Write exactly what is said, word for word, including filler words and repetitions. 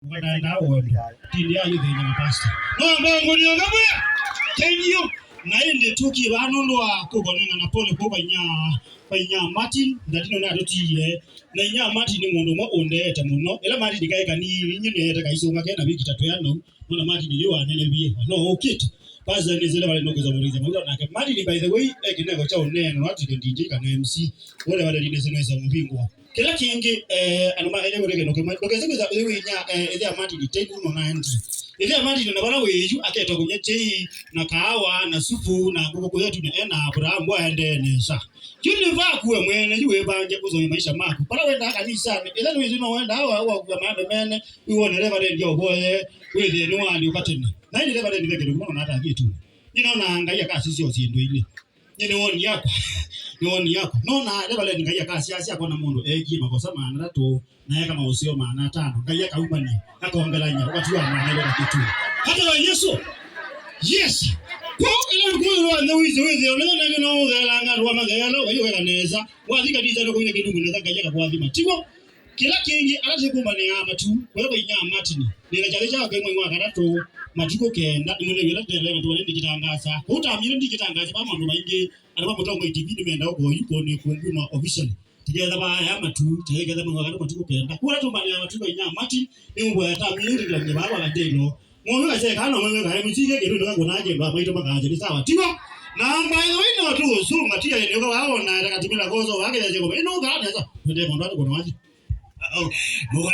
Wanaenda wondo. Tindi ya youth na pastor. No, mbongo ni onga bwe. Thank you. Na ĩndĩ tũkie vaa nũndũ wa kũkonengana pole kwa Vainya, Vainya Martin, ndatino na tũtiie. Na inya Martin nĩ mũndũ ũmwe ũndeete mũno. Ĩla Martin kaĩ kanini, nyie nĩete kaisũnga kena wiki ta twĩano. Nona Martin yu anene vie. No, ũkĩte. Pastor nĩ zile wale nũkwĩza mũrĩza. Mauta nake. Martin, by the way, e kĩnengo kya ũneeno, no atike D J kana M C. Wale wale nĩ sino isa mũvingwa. Kĩla kĩngĩ, eh, andũ makaĩle kũteke ndũkĩma-, ndũkese kwĩsa ũyĩwĩnya, eh, ĩthe ya Martin tei mũno na Andrew. Ĩthe ya Martin na vala wĩ yu aketa kũnywa chai na kaawa na supu na ngũkũ kũya tu na ena Abraham aendee nesa. Yu nĩ vaku we mwene, yu wĩvange ũthoi maisha maku. Vala wendaa kanisanĩ, ĩthe nĩwĩsĩ no wendaa wa, wa kua maembe mene, wĩwone Reverend ya ũvoye, wĩthĩe nĩwaalyũka tene. Na ĩndĩ Reverend ve kĩndũ kĩmwe nonatathie tu. Nĩnonaa Ngai akasisya o syĩndũ ilĩ. Nyie nĩ woni yakwa. Nĩ woni yakwa. Nona Reverend Ngai akasya, asya akona mũndũ eekie makosa maana atatũ, na eka maũseo maana atano. Ngai akaumania, akaongelany'a, ũkatiwa maana ĩla na kĩtu. Hata wa Yesu. Yes. Kwa ĩla ũkũyũ wa nthĩ wĩsĩ wĩthĩo, nĩtho nangĩ no ũtheelanga andũ wa matheelo, Ngai ũkeka nesa. Wathi kanisa nũkũmya kĩndũ nesa, Ngai akakwathima. Tiw'o? Kĩla kĩngĩ, ala tũkũmbanĩaa matu, kũya kwa inya Martin, nĩna kyathĩ kya Ngai mwei wa katatũ, matukũ kenda, nĩmũnew'e ĩla ndelea matu, nĩ ndĩkĩtangaasa. Kũu tamile ndĩkĩtangaasa, va maũndũ maingĩ, andũ ma Mũtongoi T V nĩmenda ũkoyu kũnĩ kũnguma officially. Tiketha vaya matu, tiketha mwei wa katatũ matukũ kenda. Kũla tũmbanĩaa matu kwa inya Martin, nĩmũvoya tamile ndĩkĩtangaasa vaa kwa katelo. Ng'ombe kaseka, no mwe kae mũtige kĩndũ ndio kuna kĩndũ amaito makaje ni sawa. Tiwa. Na ambaye wino tu usuma tia ni kwa waona ata katimila kozo wake ya jeko. Ino kana nesa. Ndio mwana wako kuna waje. Oh.